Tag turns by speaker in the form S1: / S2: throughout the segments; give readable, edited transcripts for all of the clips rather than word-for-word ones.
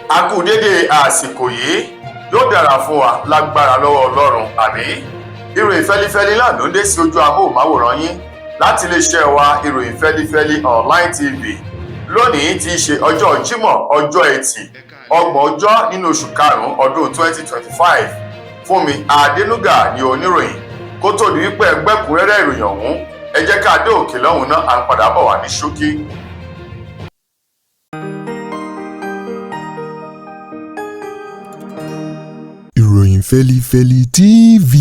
S1: A kú dédé àsìkò yìí, yóò dára fún wa lágbára lọ́wọ́ Ọlọ́run. Àmì ìròyìn fẹ́lifẹ́li náà ló ń dé sí ojú amóhùnmáwòrán yín láti iléeṣẹ́ wa, Ìròyìn Fẹ́lifẹ́li Online TV. Lónìí tí í ṣe ọjọ́ Jímọ̀, ọjọ́ Ẹtì, 30 ọjọ́ nínú oṣù karùn-ún ọdún 2025. Fúnmi Adénúgà ní oníròyìn. Kó tó di wípé ẹgbẹ́kúnrẹ́rẹ́ ìròyìn ọ̀hún, ẹ jẹ́ ká dé òkè lọ́hùn náà, à ń padà bọ̀ wá ní ṣókí.
S2: Ìròyìn Fẹ́lifẹ́li TV,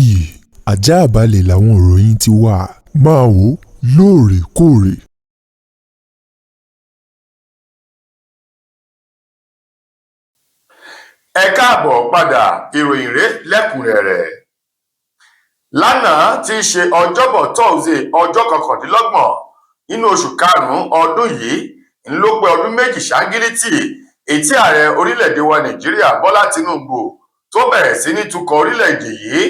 S2: àjààbálẹ̀ làwọn ìròyìn ti wà, máa wò lóòrèkóòrè.
S1: Ẹ káàbọ̀ padà, ìròyìn rèé lẹ́kùnrẹ́rẹ́. Lánàá tí í ṣe Ọjọ́bọ̀ tọ́sídẹ̀ẹ́, ọjọ́ 29 nínú oṣù karùn-ún ọdún yìí, ń ló pé ọdún 2 ṣáńgílítì ètí ààrẹ orílẹ̀-èdè wa Nàìjíríà Bọ́lá Tinubu tó bẹ̀rẹ̀ sí ní tukọ̀ orílẹ̀-èdè yìí,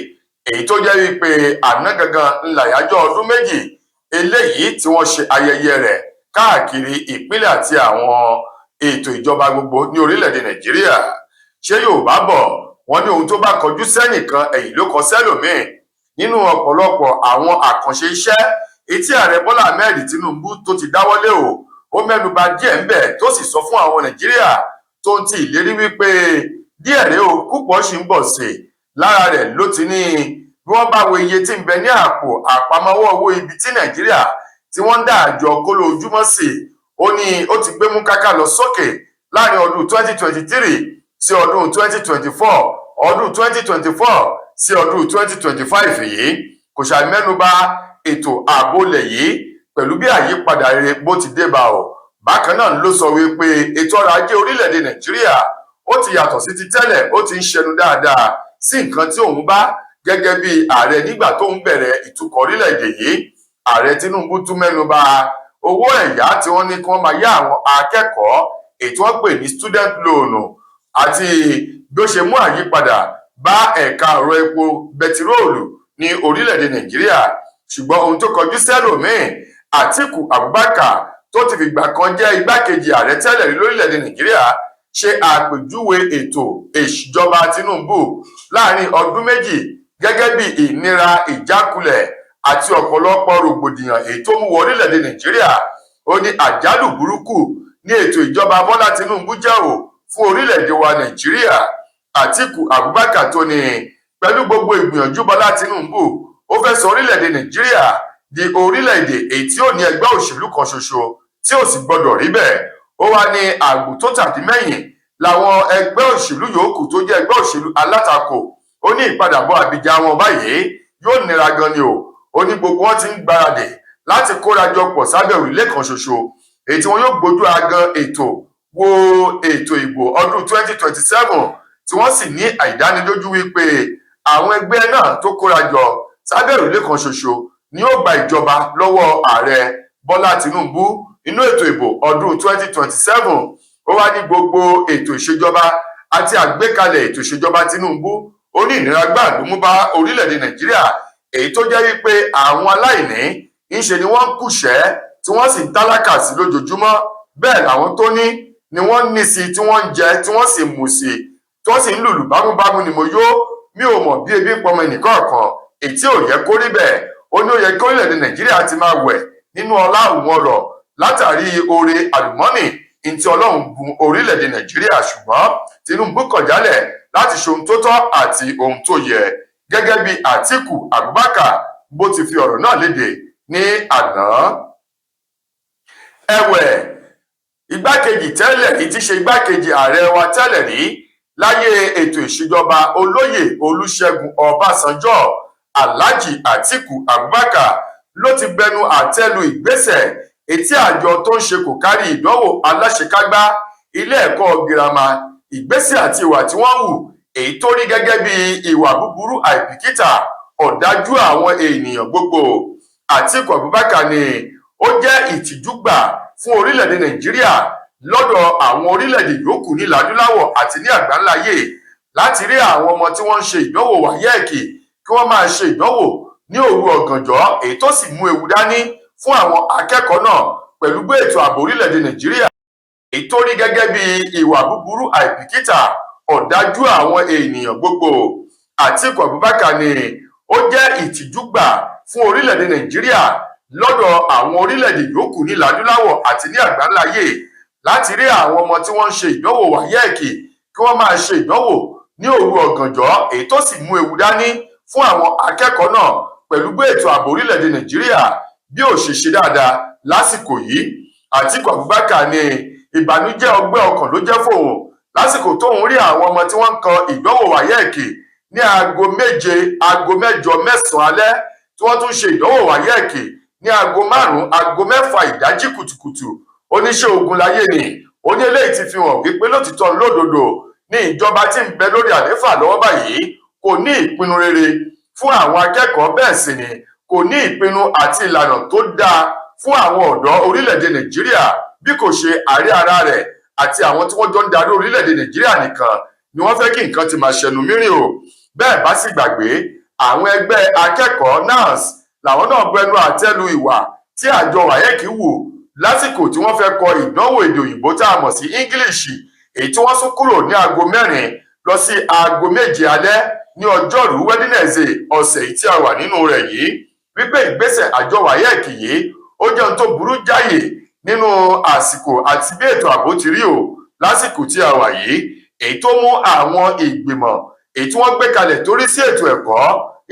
S1: èyí tó jẹ́ wípé àná gangan ńláyàjọ́ ọdún 2 eléyìí tí wọ́n ṣe ayẹyẹ rẹ̀ káàkiri ìpínlẹ̀ àti àwọn ètò ìjọba gbogbo ní orílẹ̀-èdè Nàìjíríà. Ṣé Yorùbá bọ̀ wọ́n ní ohun tó bá kọjú sẹ́nìkan, ẹ̀yìn ló kọ sẹ́lòmíì. Nínú ọ̀pọ̀lọpọ̀ àwọn àkànṣe iṣẹ́ etí ààrẹ Bọ́lá Ahmed Tinubu tó ti dáwọ́lé o, ó mẹ́nuba díẹ̀ ńbẹ̀, tó sì sọ fún àwọn Nàìjíríà tó ń ti ìlérí wípé díẹ̀ rèé o, púpọ̀ sì ń bọ̀ sí i. Lára rẹ̀ ló ti ní bí wọ́n bá wo iye tí ń bẹ ní àpò àpamọ́wọ́ owó ibi tí Nàìjíríà tí wọ́n ń dá àjọ kóló ojúmọ́ sí, ó ní ó ti gbé mú káká lọ sókè láàrin ọdún 2023 sí ọdún 2024, ọdún 2024 sí ọdún 2025 yìí. Kò ṣàì mẹ́nuba ètò ààbò ilẹ̀ yìí pẹ̀lú bí àyípadà rere bó ti dé bá o. Bákan náà ló sọ wípé ètò ọrọ̀ ajé orílẹ̀-èdè Nàìjíríà ó ti yàtọ̀ sí ti tẹ́lẹ̀, ó ti ń ṣẹnu dáadáa sí nǹkan tí òun bá gẹ́gẹ́ bí ààrẹ nígbà tó ń bẹ̀rẹ̀ ìtukọ̀ orílẹ̀-èdè yìí. Ààrẹ Tinubu tún mẹ́nuba owó ẹ̀yá tí wọ́n ní kí wọ́n máa yá àwọn akẹ́kọ̀ọ́, èyí tí wọ́n pè ní student loan, àti bí ó ṣe mú àyípadà bá ẹ̀ka ọ̀rọ̀ epo bẹtiróòlù ní orílẹ̀-èdè Nàìjíríà. Ṣùgbọ́n ohun tó kọjú sẹ́lòmíì, Àtíkù Abubakar tó ti fìgbà kan jẹ́ igbákejì ààrẹ tẹ́lẹ̀ rí lórílẹ̀-èdè Nàìjíríà ṣe àpèjúwe ètò ìṣèjọba Tinubu láàrin ọdún 2 gẹ́gẹ́ bí ìnira, ìjákulẹ̀ àti ọ̀pọ̀lọpọ̀ rògbòdìyàn èyí tó mú wọ orílẹ̀-èdè Nàìjíríà. Ó ní àjálù burúkú ní ètò ìjọba Bọ́lá Tinubu jẹ́ ò fún orílẹ̀-èdè wa Nàìjíríà. Àtíkù Abubakar tó ní pẹ̀lú gbogbo ìgbìyànjú Bọ́lá Tinubu, ó fẹ́ sọ orílẹ̀-èdè Nàìjíríà di orílẹ̀-èdè èyí tí ó ní ẹgbẹ́ òṣèlú kan ṣoṣo, tí ò sì gbọdọ̀ rí bẹ́ẹ̀. Ó wá ní àgbò tó tàdí mẹ́yìn làwọn ẹgbẹ́ òṣèlú yòókù tó jẹ́ ẹgbẹ́ òṣèlú alátakò. Ó ní ìpadàbọ̀ àbíjà wọn báyìí yóò nira gan ni o. Ó ní gbogbo wọn ti ń gbáradì láti kórajọ pọ̀ sábẹ́ òrùlé kan ṣoṣo, èyí tí wọn yóò gbójú agan ètò wo ètò ìbò ọdún 2027, tí wọ́n sì ní àìdánilójú wípé àwọn ẹgbẹ́ náà tó kórajọ sábẹ́ òrùlé kan ṣoṣo ni ó gba ìjọba lọ́wọ́ ààrẹ Bọ́lá Tinubu nínú ètò ìbò ọdún 2027. Ó wá ní gbogbo ètò ìṣèjọba àti àgbékalẹ̀ ètò ìṣèjọba Tinubu, ó ní ìnira gbáà ló mú bá orílẹ̀-èdè Nàìjíríà, èyí tó jẹ́ wípé àwọn aláìní ńṣe ni wọ́n ń kùṣẹ́ tí wọ́n sì ń tálákà sí lójoojúmọ́. Bẹ́ẹ̀ làwọn tó ní ni wọ́n ní sí, tí wọ́n ń jẹ, tí wọ́n sì mú sí, tí wọ́n sì ń lùlù bámúbámú ni mo yó, mi ò mọ̀ bí ebi ń pọmọ ẹnìkọ̀ọ̀kan, èyí tí ò yẹ kó rí bẹ́ẹ̀. Ó ní ó yẹ kí orílẹ̀-èdè Nàìjíríà ti máa wẹ̀ nínú ọlá òun ọrọ̀ látàrí oore àlùmọ́nì ntí Ọlọ́run bùn orílẹ̀-èdè Nàìjíríà, ṣùgbọ́n Tinubu kọ̀ jálẹ̀ láti ṣe ohun tó tọ́ àti ohun tó yẹ, gẹ́gẹ́ bí Àtíkù Abubakar bó ti fi ọ̀rọ̀ náà léde ní àná. Ẹ̀wẹ̀, igbákejì tẹ́lẹ̀ rí tí ṣe igbákejì ààrẹ wa tẹ́lẹ̀ rí láyé ètò ìṣèjọba olóyè Olúṣẹ́gun Ọbásanjọ́, Alhaji Àtíkù Abubakar, ló ti bẹnu àtẹ́lu ìgbésẹ̀ etí àjọ tó ń ṣe kò kárí ìdánwò aláṣekágbá ilé ẹ̀kọ́ girama, ìgbésẹ̀ àti ìwà tí wọ́n hù èyí tó rí gẹ́gẹ́ bí ìwà búburú, àìbìkítà, ọ̀dájú àwọn ènìyàn gbogbo. Àtíkù Abubakar ni ó jẹ́ ìtìjú gbà fún orílẹ̀-èdè Nàìjíríà lọ́dọ̀ àwọn orílẹ̀-èdè yòókù nílẹ̀ adúláwọ̀ àti ní àgbáńláyé láti rí àwọn ọmọ tí wọ́n ń ṣe ìdánwò wáyẹ́ẹ̀kì kí wọ́n máa ṣe ìdánwò ní òru ọ̀gànjọ́, èyí tó sì mú ewu dání fún àwọn akẹ́kọ̀ọ́ náà pẹ̀lú bí ètò ààbò orílẹ̀-èdè Nàìjíríà Èyí tó rí gẹ́gẹ́ bí ìwà búburú, àìbìkítà, ọ̀dájú àwọn ènìyàn gbogbo. Àtíkù Abubakar ni ó jẹ́ ìtìjú gbà fún orílẹ̀-èdè Nàìjíríà lọ́dọ̀ àwọn orílẹ̀-èdè yòókù nílẹ̀ adúláwọ̀ àti ní àgbáńláyé láti rí àwọn ọmọ tí wọ́n ń ṣe ìdánwò WAEC kí wọ́n máa ṣe ìdánwò ní òru ọ̀gànjọ́, èyí tó sì mú ewu dání fún àwọn akẹ́kọ̀ọ́ náà pẹ̀lú bí ètò ààbò orílẹ̀-èdè Nàìjíríà bí ò ṣe ṣe dáadáa lásìkò yìí. Àtíkù Abubakar ní ìbànújẹ́ ọgbẹ́ ọkàn ló jẹ́ fóun lásìkò tóun rí àwọn ọmọ tí wọ́n ń kọ ìdánwò WAEC ní aago 7, aago 8, 9 alẹ́, tí wọ́n tún ṣe ìdánwò WAEC ní aago 5, aago 6 ìdájí kùtùkùtù. Oníṣẹ́ ogun láyé ni. Ó ní eléyìí ti fi hàn wípé lótìtọ́ lódodo ní ìjọba tí ń bẹ lórí àlééfà lọ́wọ́ báyìí kò ní ìpinnu rere fún àwọn akẹ́kọ̀ọ́, bẹ́ẹ̀ sì ni kò ní ìpinnu àti ìlànà tó dáa fún àwọn ọ̀dọ́ orílẹ̀-èdè Nàìjíríà, bí kò ṣe àárẹ̀ ara rẹ̀ àti àwọn tí wọ́n jọ ń darí orílẹ̀-èdè Nàìjíríà nìkan ni wọ́n fẹ́ kí nǹkan ti máa ṣẹnu mírìn o. Bẹ́ẹ̀ bá sì gbàgbé, àwọn ẹgbẹ́ akẹ́kọ̀ọ́ NANS làwọn náà bu ẹnu àtẹ́ lu ìwà tí àjọ WAEC wù lásìkò tí wọ́n fẹ́ kọ ìdánwò èdè òyìnbó tá a mọ̀ sí English, èyí tí wọ́n sún kúrò ní aago 4 lọ sí aago 7 alẹ́ ní ọjọ́rùú Wednesday ọ̀sẹ̀ yìí tí a wà nínú rẹ̀ yìí, wípé ìgbésẹ̀ àjọ WAEC yìí ó jẹ́ ohun tó burú jáyè nínú àsìkò àti bí ètò ààbò ti rí o lásìkò tí a wà yìí, èyí tó mú àwọn ìgbìmọ̀ èyí tí wọ́n gbé kalẹ̀ torí sí ètò ẹ̀kọ́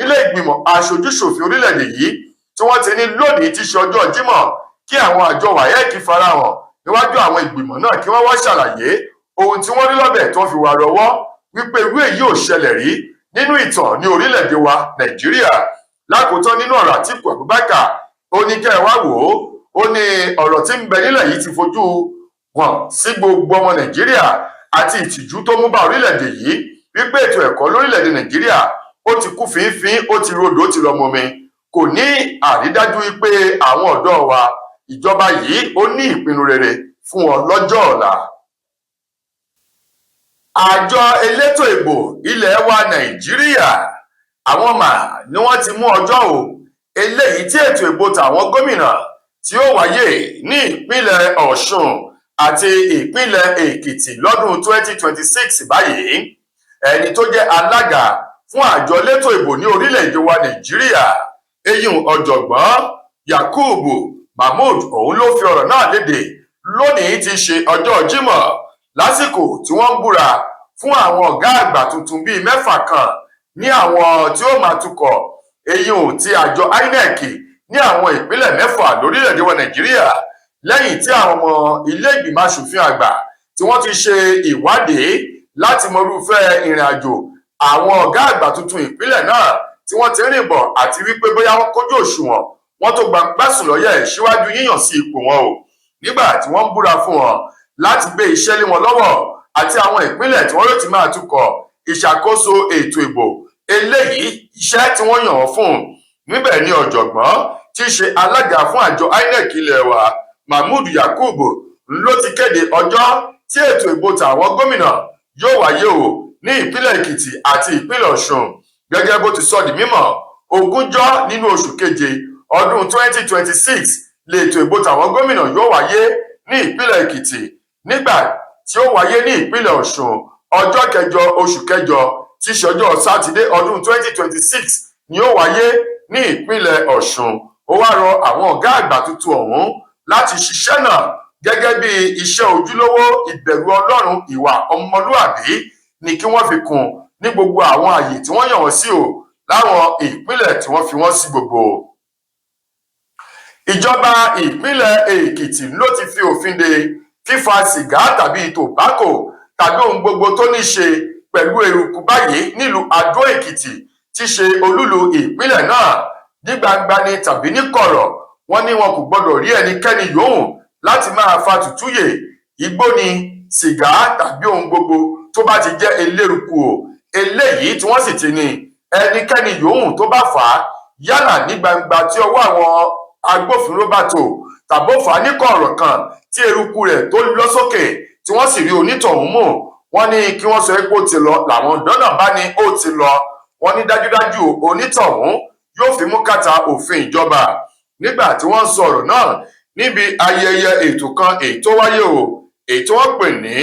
S1: ilé ìgbìmọ̀ aṣojúṣòfin orílẹ̀-èdè yìí, tí wọ́n ti ní lónìí tí ṣe ọjọ́ Jímọ̀ kí àwọn àjọ WAEC farahàn níwájú àwọn ìgbìmọ̀ náà, kí wọ́n wá ṣàlàyé ohun tí wọ́n rí lọ́bẹ̀ tó fi wà rọwọ́, wípé irú èyí ò ṣẹlẹ̀ rí nínú ìtàn ní orílẹ̀-èdè wa Nàìjíríà. Lákòótán nínú ọ̀rọ̀ Àtíkù Abubakar, ó ní kẹ́ ẹ wá wò ó, ó ní ọ̀rọ̀ tí ń bẹ nílẹ̀ yìí ti fojú hàn sí gbogbo ọmọ Nàìjíríà àti ìtìjú tó mú bá orílẹ̀-èdè yìí, wípé ètò ẹ̀kọ́ lórílẹ̀-èdè Nàìjíríà ó ti kú fínfín, ó ti rodò, ó ti lọ mọmi. Kò ní àrídájú wípé àwọn ọ̀dọ́ wa, ìjọba yìí ó ní ìpinnu rere fún wọn lọ́jọ́ ọ̀la. Àjọ elétò ìbò ilẹ̀ wa Nàìjíríà, àwọn mà ni wọ́n ti mú ọjọ́ o eléyìí tí ètò ìbò tàwọn gómìnà tí ó wáyé ní ìpínlẹ̀ Ọ̀ṣun àti ìpínlẹ̀ Èkìtì lọ́dún 2026 báyìí. Ẹni tó jẹ́ alága fún àjọ elétò ìbò ní orílẹ̀-èdè wa Nàìjíríà, eyín ọ̀jọ̀gbọ́n Yakubu Mahmood, òun ló fi ọ̀rọ̀ náà léde lónìí tí í ṣe ọjọ́ Jímọ̀ lásìkò tí wọ́n ń búra fún àwọn ọ̀gá àgbà tuntun bíi mẹ́fà kan ní àwọn tí ó máa tukọ̀ eyín ti àjọ INEC ní àwọn ìpínlẹ̀ 6 lórílẹ̀‐èdè wa Nàìjíríà, lẹ́yìn tí àwọn ọmọ ilé ìgbìmọ̀ asòfin àgbà tí wọ́n ti ṣe ìwádìí láti mọ irúfẹ́ ìrìn àjò àwọn ọ̀gá àgbà tuntun ìpínlẹ̀ náà tí wọ́n ti rìn bọ̀, àti wípé bóyá wọ́n kójú òṣùwọ̀n, wọ́n tó gbangba sùn lọ́yẹ̀ síwájú yíyàn sí ipò wọn o. Nígbà tí wọ́n ń búra fún wọn láti gbé iṣẹ́ lé wọn lọ́wọ́ àti àwọn ìpínlẹ̀ tí wọ́n yóò ti máa tukọ̀ ìṣàkóso ètò ìbò eléyìí, iṣẹ́ tí wọ́n yàn wọ́n fún níbẹ̀ ni ọ̀jọ̀gbọ́n tí í ṣe alága fún àjọ INEC ilẹ̀ wa, Mahmood Yakubu, ló ti kéde ọjọ́ tí ètò ìbò tàwọn gómìnà yóò wáyé o ní ìpínlẹ̀ Èkìtì àti ìpínlẹ̀ Ọ̀ṣun. Gẹ́gẹ́ bó ti sọ di mímọ̀, 20 nínú oṣù keje ọdún 2026 lètò ìbò tàwọn gómìnà yóò wáyé ní ìpínlẹ̀ Èkìtì, nígbà tí ó wáyé ní ìpínlẹ̀ Ọ̀ṣun, ọjọ́ 8 oṣù kẹjọ tí í ṣe ọjọ́ Sátidé ọdún 2026 ni ó wáyé ní ìpínlẹ̀ Ọ̀ṣun. Ó wá rọ àwọn ọ̀gá àgbà tuntun ọ̀hún láti ṣiṣẹ́ náà gẹ́gẹ́ bí iṣẹ́ ojúlówó. Ìbẹ̀rù Ọlọ́run, ìwà ọmọlúàbí ni kí wọ́n fi kún ní gbogbo àwọn àyè tí wọ́n yàn wọ́n sí o láwọn ìpínlẹ̀ tí wọ́n fi wọ́n sí gbogbo. Ìjọba ìpínlẹ̀ Èkìtì ló ti fi òfin de fífa sìgá tàbí tobacco tàbí ohun gbogbo tó ní ṣe pẹ̀lú eruku báyìí nílùú Adó Èkìtì tí ṣe olúlu ìpínlẹ̀ náà, ní gbangba ni tàbí ní kọ̀rọ̀. Wọ́n ní wọn kò gbọ́dọ̀ rí ẹnikẹ́ni yòówù láti máa fa tùtúyè, igbó ni, sìgá tàbí ohun gbogbo tó bá ti jẹ́ eléruku o, eléyìí tí wọ́n sì ti ní ẹnikẹ́ni yòówù tó bá fà á, yálà ní gbangba tí ọwọ́ àwọn agbófinró bá tó, tàbó fà á ní kọ̀rọ̀ kan tí eruku rẹ̀ tó lọ sókè tí wọ́n sì rí onítọ̀hún mú, wọ́n ní kí wọ́n sọ pé ó ti lọ làwọn ọ̀dọ́ náà bá ní ó ti lọ. Wọ́n ní dájúdájú onítọ̀hún yóò fi mú kàtà òfin ìjọba. Nígbà tí wọ́n ń sọ ọ̀rọ̀ náà níbi ayẹyẹ ètò kan èyí tó wáyé o. Èyí tí wọ́n pè ní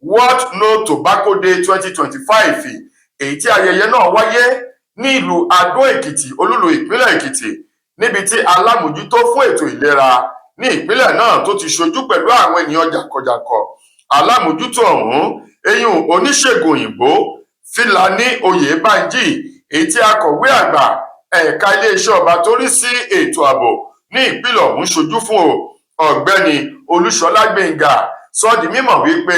S1: World No Tobacco Day 2025, èyí tí ayẹyẹ náà wáyé ní ìlú Adó Èkìtì, olúlu ìpínlẹ̀ Èkìtì, níbi tí alámòjútó fún ètò ìlera ní ìpínlẹ̀ náà tó ti ṣojú pẹ̀lú àwọn ènìyàn jàǹkànjàǹkàn. Alámòjútó ọ̀hún, eyín oníṣègùn òyìnbó Fílàní Oyèbánjí, èyí tí akọ̀wé àgbà ẹ̀ka iléeṣẹ́ ọba tó rí sí ètò ààbò ní ìpínlẹ̀ ọ̀hún ṣojú fún o, Ọ̀gbẹ́ni Olúṣọlá Gbẹ̀ngà, sọ di mímọ̀ wípé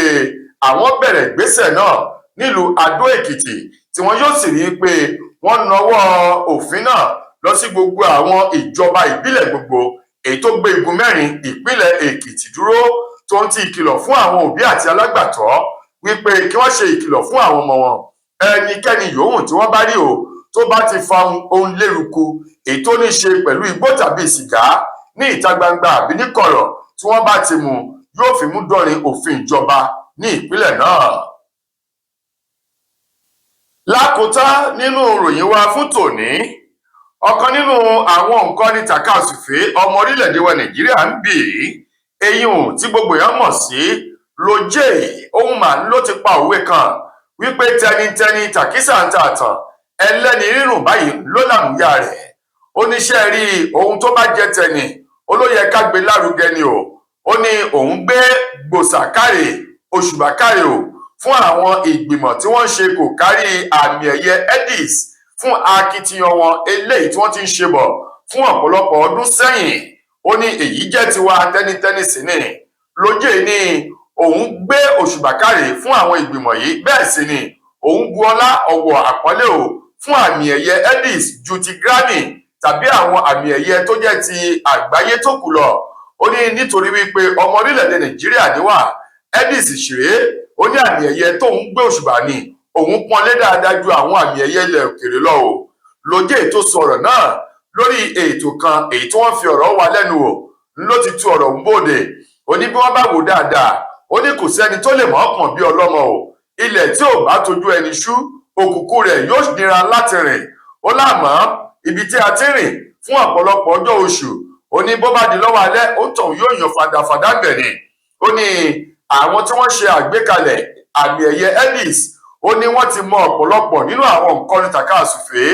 S1: àwọn bẹ̀rẹ̀ ìgbésẹ̀ náà nílùú Adó Èkìtì, tí wọ́n yóò sì rí i pé wọ́n nawọ́ òfin náà lọ sí gbogbo àwọn ìjọba ìbílẹ̀ gbogbo èyí tó gbé igun mẹ́rin ìpínlẹ̀ Èkìtì dúró, tó ń ti ìkìlọ̀ fún àwọn òbí àti alágbàtọ́ wípé kí wọ́n ṣe ìkìlọ̀ fún àwọn ọmọ wọn, ẹnikẹ́ni yòówù tí wọ́n bá rí o tó bá ti fa ohun léruku èyí tó ní ṣe pẹ̀lú igbó tàbí sìgá ní ìta gbangba àbí ní kọ̀rọ̀, tí wọ́n bá ti mú, yóò fi mú dánrin òfin ìjọba ní ìpínlẹ̀ náà. Lákòótán nínú ìròyìn wa fún tòní, ọ̀kan nínú àwọn nǹkan ní tàkasúfèé ọmọ orílẹ̀-èdè wa Nàìjíríà ń bì í, eyín tí gbogbo èèyàn mọ̀ sí Lojé, ohun mà ló ti pa òwe kan wípé tẹnitẹni tàkísà ń ta àtàn, ẹlẹ́ni rírùn báyìí ló làmúyà rẹ̀. Oníṣẹ́ rí ohun tó bá jẹ́ tẹni ó ló yẹ ká gbé lárugẹ ni o. Ó ní òun gbé gbòòsà káre, òṣùbà káre o, fún àwọn ìgbìmọ̀ tí wọ́n ń ṣe kò kárí àmì ẹ̀yẹ Headies fún akitiyan wọn eléyìí tí wọ́n ti ń ṣe bọ̀ fún ọ̀pọ̀lọpọ̀ ọdún sẹ́yìn. Ó ní èyí jẹ́ tiwa tẹ́nitẹ́ni sí ni. Lójé ní òun gbé òṣùbà káre fún àwọn ìgbìmọ̀ yìí, bẹ́ẹ̀ sì ni òun bu ọlá ọ̀wọ̀ àpọ́nlé o fún àmì ẹ̀yẹ Headies ju ti Grammy tàbí àwọn àmì ẹ̀yẹ tó jẹ́ ti àgbáyé tó kù lọ. Ó ní nítorí wípé ọmọ orílẹ̀-èdè Nàìjíríà níwà, Headies ṣeré. Ó ní àmì ẹ̀yẹ tóun gbé òṣùbà ni òun pọ́nlé dáadáa ju àwọn àmì ẹ̀yẹ ilẹ̀ òkèèrè lọ o. Lójé tó sọ̀rọ̀ náà lórí ètò kan èyí tí wọ́n fi ọ̀rọ̀ wá lẹ́nu wò ló ti tú ọ̀rọ̀ ń bòde. Ó ní bí wọ́n bá wò dáadáa, ó ní kò sẹ́ni tó lè mọ̀ ọ́n bí ọlọ́mọ o. Ilẹ̀ tí ò bá tójú ẹni ṣú, òkùnkùn rẹ̀ yóò nira láti rìn. Ó láàmọ́ ibi tí a ti rìn fún ọ̀pọ̀lọpọ̀ ọjọ́ oṣù, ó ní bó bá di lọ́wọ́ alẹ́, ó tàn yóò yàn fàdàfàdà bẹ̀ ni. Ó ní àwọn tí wọ́n ṣe àgbékalẹ̀ àmì ẹ̀yẹ Headies, ó ní wọ́n ti mọ ọ̀pọ̀lọpọ̀ nínú àwọn nǹkan ní tàkàsùfèé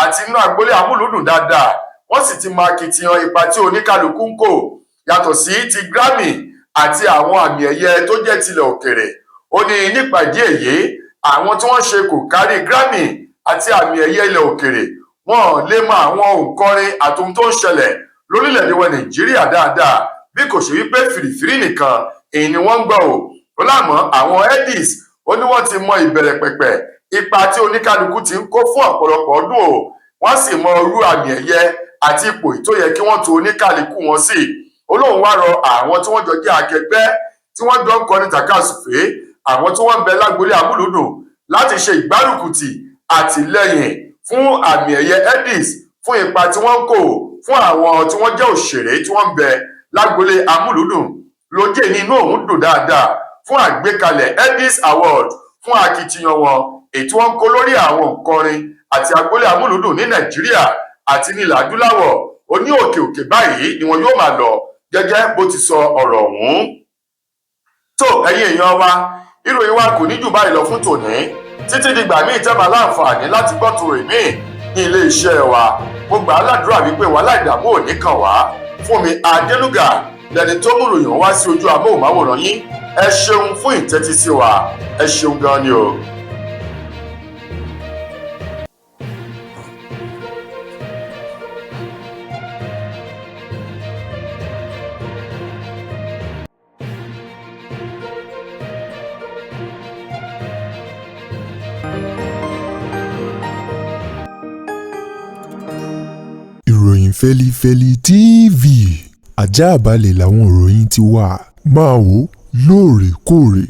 S1: àti inú agboolé amúlùúdùn dáadáa, wọ́n sì ti mọ akitiyan ipa tí oníkálukú ń kó yàtọ̀ sí ti Grammy àti àwọn àmì ẹ̀yẹ tó jẹ́ tilẹ̀ òkèrè. Ó ní nípa ìdí èyí, àwọn tí wọ́n ṣe kò kárí Grammy àti àmì ẹ̀yẹ ilẹ̀ òkèrè, wọn lè mọ àwọn òǹkọrin àtohun tó ń ṣẹlẹ̀ lórílẹ̀‐èdè wa Nàìjíríà dáadáa, bí kò ṣe wípé fìrìfìrì nìkan èyí ni wọ́n ń gbọ́ o. Ó lámọ́ àwọn Headies, ó ní wọ́n ti mọ ìbẹ̀rẹ̀ pẹ̀pẹ̀ ipa tí oníkálukú ti ń kó fún ọ̀pọ̀lọpọ̀ ọdún o, wọ́n sì mọ irú àmì ẹ̀yẹ àti ipò tó yẹ kí wọ́n tò oníkálukú wọn sí. Ó lóun wá rọ àwọn tí wọ́n jọ jẹ́ akẹgbẹ́ tí wọ́n jọ ń kọrin tàkasùfé, àwọn tí wọ́n ń bẹ lágboolé amúlùúdùn, láti ṣe ìgbárùkùtì àtìlẹ́yìn fún àmì ẹ̀yẹ Headies fún ipa tí wọ́n ń kó fún àwọn tí wọ́n jẹ́ òṣèré tí wọ́n ń bẹ lágboolé amúlùúdùn. Lójé ní inú òun dùn dáadáa fún àgbékalẹ̀ Headies Award fún akitiyan wọn èyí tí wọ́n ń kó lórí àwọn òǹkọrin àti agboolé amúlùúdùn ní Nàìjíríà àti nílẹ̀ adúláwọ̀. Ó ní òkè òkè báyìí ni wọn yóò máa lọ, gẹ́gẹ́ bó ti sọ ọ̀rọ̀ ọ̀hún. Tó ẹ̀yin èèyàn wa, ìròyìn wa kò ní jù báyìí lọ fún tòní, títí dìgbà míì tẹ́ máa láǹfààní láti gbọ́ tó rè míì ní ilé iṣẹ́ wa. Mo gbà á ládùúrà wípé wàhálà ìdààmú ò ní kàn wá. Fún mi Adélúgà lẹni tó mú ìròyìn wá sí ojú amóhùnmáwòrán yín. Ẹ ṣeun fún ìtẹ́tísí wa, ẹ ṣeun gan ni o.
S2: Ìròyìn Fẹ́lifẹ́li TV, ajáàbalẹ̀ làwọn ìròyìn ti wà. Máa wò lóòrèkóòrè.